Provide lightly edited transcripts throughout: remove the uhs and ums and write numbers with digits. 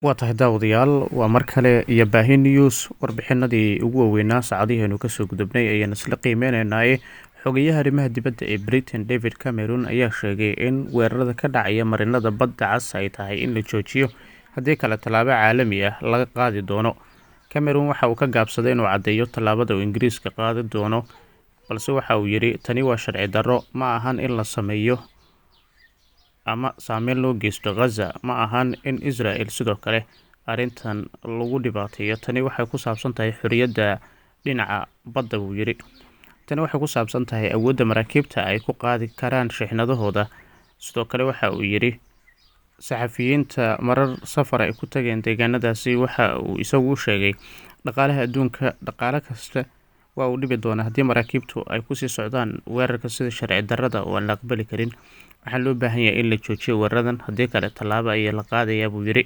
Waa tahay daawadayaal, waa mar kale iyo Baahin News. Warbixinadii ugu waaweynaa saacadihiinu kasoo gudubnay ayaan isla qiimeyneynaaye. Xogayaha arrimaha dibadda ee Britain David Cameron ayaa sheegay in weerarada ka dhacaya marinada Badda Cas ay tahay in la joojiyo, haddii kale tallaabo caalami ah laga qaadi doono. Cameron waxa uu ka gaabsaday inuu caddeeyo tallaabada uu Ingiriiska qaadi doono, balse waxa uu yidhi tani waa sharci darro, ma ahan in la sameeyo ama saameyn loo geysto Gaza, ma ahan in Israel sidoo kale arrintan lagu dhibaateeyo. Tani waxay ku saabsan tahay xorriyadda dhinaca badda, buu yidhi. Tani waxay ku saabsan tahay awoodda maraakiibta ay ku qaadi karaan shixnadahooda. Sidoo kale waxa uu yidhi saxafiyiinta marar safar ay ku tageen deegaanadaasi, waxa uu isagu sheegay dhaqaalaha adduunka, dhaqaale kasta waa uu dhibi doonaa haddii maraakiibtu ay kusii socdaan weerarka sida sharci darrada oo aan la aqbali karin. Waxaa loo baahan yahay in la joojiyo weeraradan, haddii kale tallaabo ayaa la qaadayaa, buu yidhi.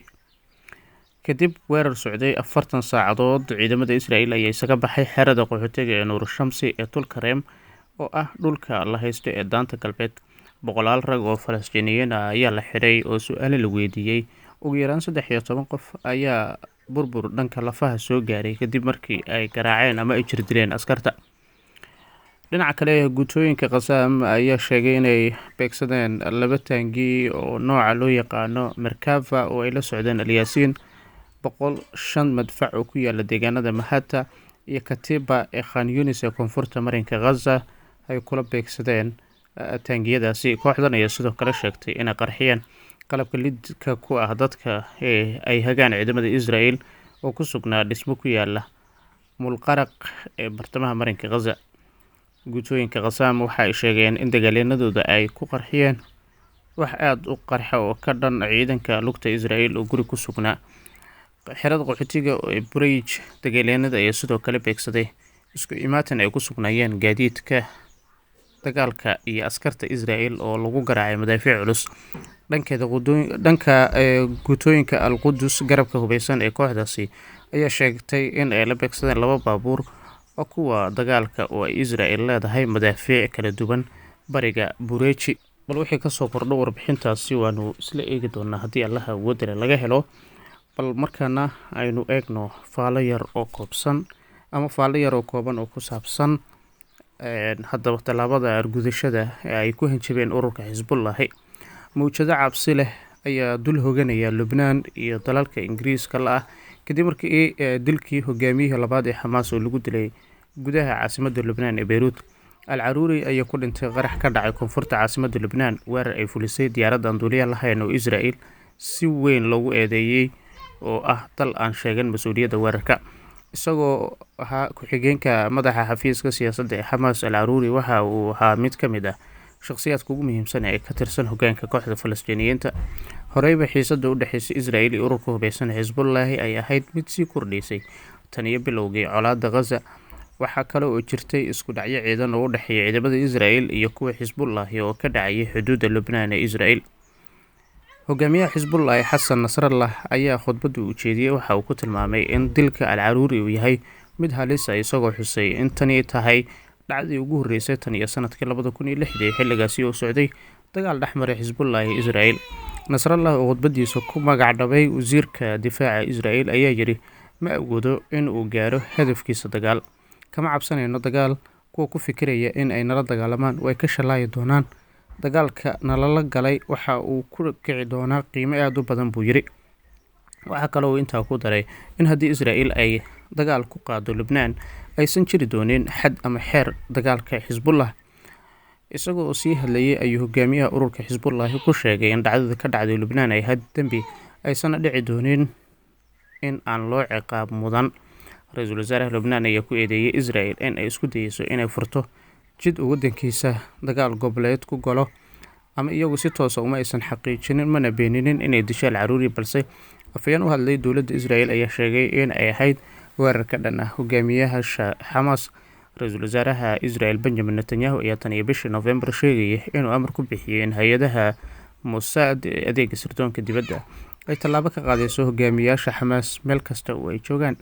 Kadib weerar socday 40 saacadood, ciidamada Israel ayaa isaga baxay xerada qaxootiga ee Nuur Shamsi ee Tulkareem oo ah dhulka la haysto ee Daanta Galbeed. Boqolaal rag oo Falastiiniyiin ah ayaa la xidhay oo su-aalo la weydiiyey. Ugu yaraan 13 qof ayaa burbur dhanka lafaha soo gaaray kadib markii ay garaaceen ama ay jirdileen askarta. Dhinaca kale, guutooyinka Khasaam ayaa sheegay inay beegsadeen laba taangi oo nooca loo yaqaano Merkava oo ay la socdeen Alyaasiin 105 madfac oo ku yaala deegaanada Mahata iyo Katiba ee Khan Yunis ee koonfurta marinka Ghaza ay kula beegsadeen taangiyadaasi. Kooxdan ayaa sidoo kale sheegtay inay qarxiyeen qalabka lidka ku ah dadka ee ay hagaan ciidamada Israel oo ku sugnaa dhismo ku yaala Mulqaraq ee bartamaha marinka Ghaza. Guutooyinka Khasaam waxa ay sheegeen in dagaalyanadooda ay ku qarxiyeen wax aada u qarxa oo ka dhan ciidanka lugta Israel oo guri ku sugnaa xerada qaxootiga ee Burayj. Dagaalyanada ayaa sidoo kale beegsaday isku imaatan ay ku sugnaayeen gaadiidka dagaalka iyo askarta Israel oo lagu garaacay madaafiic culus. Dhankeeda, dhanka guutooyinka Al Qudus, garabka hubeysan ee kooxdaasi, ayaa sheegtay in ay la beegsadeen laba baabuur oo kuwa dagaalka oo ay Israel leedahay madaafiic kala duwan bariga Bureji. Bal wixii kasoo kordho warbixintaasi waanu isla eegi doonaa haddii Allaha awoodale laga helo. Bal markaana aynu eegno faalo yar oo koobsan ama faalo yar oo kooban oo ku saabsan haddaba tallaabada argudashada ee ay ku hanjabeen ururka Xisbullahi. Mawjado cabsi leh ayaa dul hoganaya Lubnaan iyo dalalka Ingiriiska la ah kadib markii dilkii hogaamiyihii labaad ee Xamaas oo lagu dilay gudaha caasimadda Lubnaan ee Beyruut. Al Caruuri ayaa ku dhintay qarax ka dhacay koonfurta caasimadda Lubnaan, weerar ay fulisay diyaaradda aan duuliyaha lahayn oo Israel si weyn loogu eedeeyey oo ah dal aan sheegan mas-uuliyadda weerarka. Isagoo ahaa ku-xigeenka madaxa xafiiska siyaasadda ee Xamaas, Al Caruuri waxa uu ahaa mid ka mid ah shakhsiyaadka ugu muhiimsan ee ka tirsan hogaanka kooxda Falastiiniyiinta. Horeyba xiisada u dhexeysa Israel iyo ururka hubeysan Xisbullaahi ay ahayd mid sii kordhaysay tan iyo bilowgii colaadda Ghaza. Waxaa kale oo jirtay isku dhacyo ciidan oo u dhexeeya ciidamada Israel iyo kuwa Xisbullaahi oo ka dhacayay xuduudda Lubnaan ee Israel. Hogaamiyaha Xisbullaahi Xasan Nasrallah ayaa khudbadda uu jeediyey waxa uu ku tilmaamay in dilka Al Caruuri uu yahay mid halis ah, isagoo xusay in tani tahay dhacdii ugu horreysay tan iyo sanadkii 2006dii, xilligaasi oo socday dagaal dhexmaray Xisbullaahi Israel. Nasrallah oo khudbadiisa ku magacdhabay wasiirka difaaca Israel ayaa yidhi ma awoodo in uu gaaro hadafkiisa dagaal. Kama cabsanayno dagaal. Kuwa ku fikiraya in ay nala dagaalamaan way ka shalaayi doonaan. Dagaalka nalala galay waxa uu ku kici doonaa qiimo aada u badan, buu yidhi. Waxaa kale uu intaa ku daray in haddii Israel ay dagaal ku qaado Lubnaan aysan jiri doonin xad ama xeer dagaalka Xisbullah. Isagoo oo sii hadlayay ayuu hogaamiyaha ururka Xisbullahi ku sheegay in dhacdada ka dhacday Lubnaan ay ahayd dembi aysan dhici doonin in aan loo ciqaab mudan. Ra-iisul wasaaraha Lubnaan ayaa ku eedeeyay Israel in ay isku dayeyso inay furto jid uu wadankiisa dagaal goboleed ku galo ama iyagu si toosa uma aysan xaqiijinin mana beeninin inay disho Al Caruuri, balse afhayeen u hadlay dowladda Israel ayaa sheegay in ay ahayd weerar ka dhan ah hogaamiyaha Xamaas. Ra-iisul wasaaraha Israel Benjamin Netanyahu ayaa tan iyo bishii November sheegayay inuu amar ku bixiyey in hay-adaha Mossad ee adeega sirdoonka dibadda ay tallaabo ka qaadeyso hogaamiyaasha Xamaas meel kasta oo ay joogaan.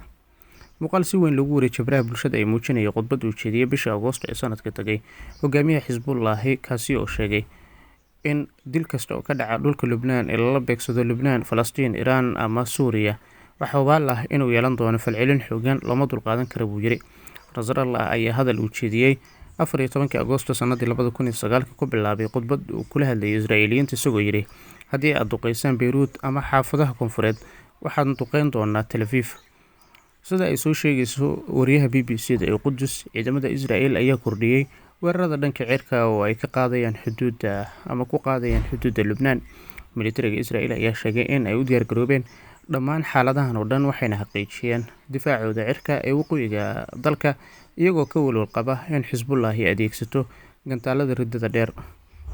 Muuqaal si weyn loogu wareejiyay baraha bulshada ay muujinaya khudbad uu jeediyey bishii Agoosto ee sanadka tagay hogaamiyaha Xisbullaahi, kaasi oo sheegay in dil kasta oo ka dhaca dhulka Lubnaan ee lala beegsado Lubnaan, Falastiin, Iiraan ama Suuriya waxa hubaal ah inuu yeelan doono falcelin xoogan, looma dulqaadan kara, buu yiri. Nasrallah ayaa hadal uu jeediyey 14-kii Agoosto sanadii 2009 ku bilaabay khudbad uu kula hadlayay Israa'iiliyiinta, isagoo yidhi: "Haddii aad duqeysaan Beyruut ama xaafadaha koonfureed, waxaan duqeyn doonaa Tel Aviv." Sida ay soo sheegayso wariyaha BBC da ee Qudus, ciidamada Israel ayaa kordhiyey weerarada dhanka cirka oo ay ka qaadayaan xuduudda ama ku qaadayaan xuduudda Lubnaan. Militariga Israel ayaa sheegay in ay u diyaargaroobeen dhammaan xaaladahan oo dhan, waxayna xaqiijiyeen difaacooda cirka ee waqooyiga dalka, iyagoo ka walwal qaba in Xisbullahi adeegsato gantaalada riddada dheer.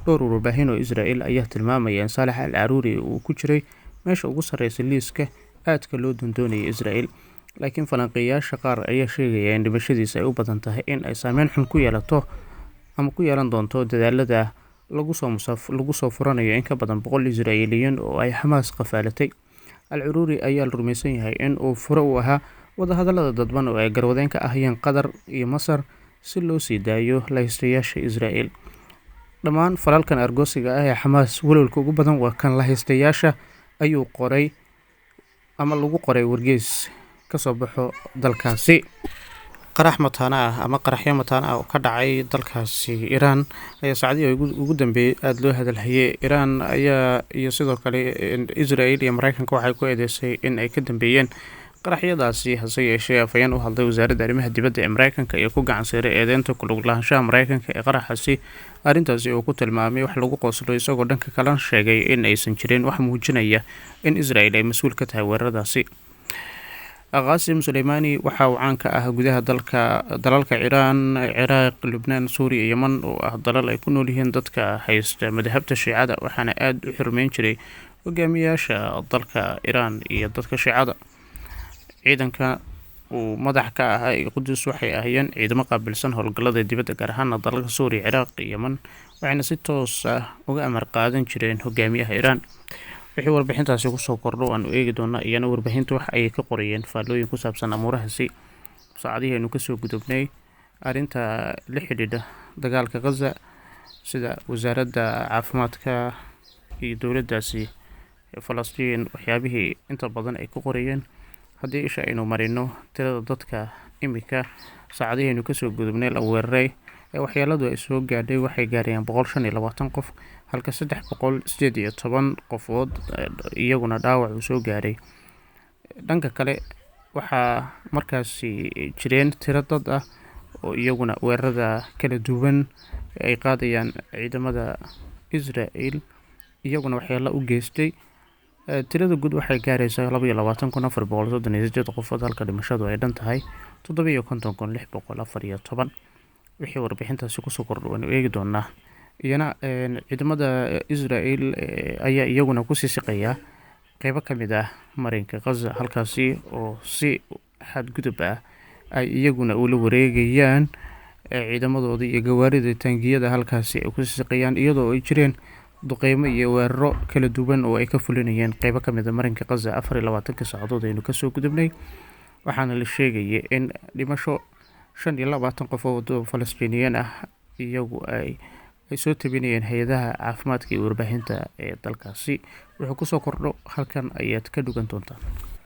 Dhowr warbaahin oo Israel ayaa tilmaamaya in Saalax al Caruuri uu ku jiray meesha ugu sarreysa liiska aadka loo doondoonayay Israel, laakiin falanqeeyayaasha qaar ayaa sheegaya in dhimashadiisa ay u badan tahay in ay saameyn xun ku yeelato ama ku yeelan doonto dadaalada lagu soo furanayo in ka badan 100 Israa'iiliyiin oo ay Xamaas qafaalatay. Al Curuuri ayaa la rumaysan yahay in uu fure u ahaa wadahadalada dadban oo ay garwadeen ka ahayeen Qatar iyo Masar si loo sii daayo lahaystayaasha Israel. "Dhammaan falalkan argoosiga ah ee Xamaas, walwalka ugu badan waa kan lahaystayaasha," ayuu qoray ama lagu qoray wargeys kasoo baxo dalkaasi. Qarax mataano ah ama qaraxyo mataano ah oo ka dhacay dalkaasi Iiraan ayaa saacadihii ugu dambeeyey aada loo hadalhayay. Iiraan ayaa iyo sidoo kale Israel iyo Mareykanka waxay ku eedeysay in ay ka dambeeyeen qaraxyadaasi. Hase yeeshee, afhayeen u hadlay wasaaradda arrimaha dibadda ee Mareykanka ayaa ku gacan siiray eedeynta ku lug lahaanshaha Mareykanka ee qaraxaasi, arrintaasi uu ku tilmaamay wax lagu qooslo, isagoo dhanka kalena sheegay in aysan jirin wax muujinaya in Israel ay mas-uul ka tahay weeraradaasi. Qaasim Suleymaani waxa uu caan ka ah gudaha dalka dalalka Iiraan, Ciraaq, Lubnaan, Suuriya iyo Yeman, oo ah dalal ay ku nool yihiin dadka haysta madhabta Shiicada, waxaana aada u xurmeyn jiray hogaamiyaasha dalka Iiraan iyo dadka Shiicada. Ciidanka uu madax ka ahaa ee Qudus waxay ahaayeen ciidamo qaabilsan howlgallada dibadda, gaar ahaana dalalka Suuriya, Ciraaq iyo Yeman, waxayna si toos ah uga amar qaadan jireen hogaamiyaha Iiraan. Wixii warbixintaasi kusoo kordho waanu eegi doonaa. Iyana warbixinta wax ayay ka qorayeen faallooyin ku saabsan amuurahaasi. Saacadihii aynu kasoo gudubnay, arrinta la xidhiidha dagaalka Gaza, sida wasaaradda caafimaadka iyo dowladdaasi Falastiin waxyaabihii inta badan ay ku qorayeen, haddii isha aynu marino tirada dadka imika saacadihii aynu kasoo gudubnay la weeraray ee waxyeeladu ay soo gaadhay, waxay gaarayaan 125 qof, halka 318 qofood iyaguna dhaawac uu soo gaaray. Dhanka kale, waxaa markaasi jireen tiro dad ah oo iyaguna weerarada kala duwan ay qaadayaan ciidamada Israel iyaguna waxyeelo u geystay. Tirada guud waxay gaaraysaa 22,438 qofood, halka dhimashadu ay dhan tahay 57,614. Wixii warbixintaasi kusoo kordho waanu eegi doonaa. Iyana ciidamada Israel ayaa iyaguna kusii siqaya qeybo ka mid ah marinka Gaza, halkaasi oo si xadgudub ah ay iyaguna ula wareegayaan ciidamadooda iyo gawaarida taangiyada halkaasi ay kusii siqayaan, iyadoo ay jireen duqeymo iyo weeraro kala duwan oo ay ka fulinayeen qeybo ka mid a marinka Gaza 24-kii saacadood aynu kasoo gudubnay. Waxaana la sheegayay in dhimasho 25 qof oo Falastiiniyiin ah iyagu ay soo tabinayeen hay-adaha caafimaadka iyo warbaahinta ee dalkaasi. Wuxuu kusoo kordho halkan ayaad ka dhugan doontaan.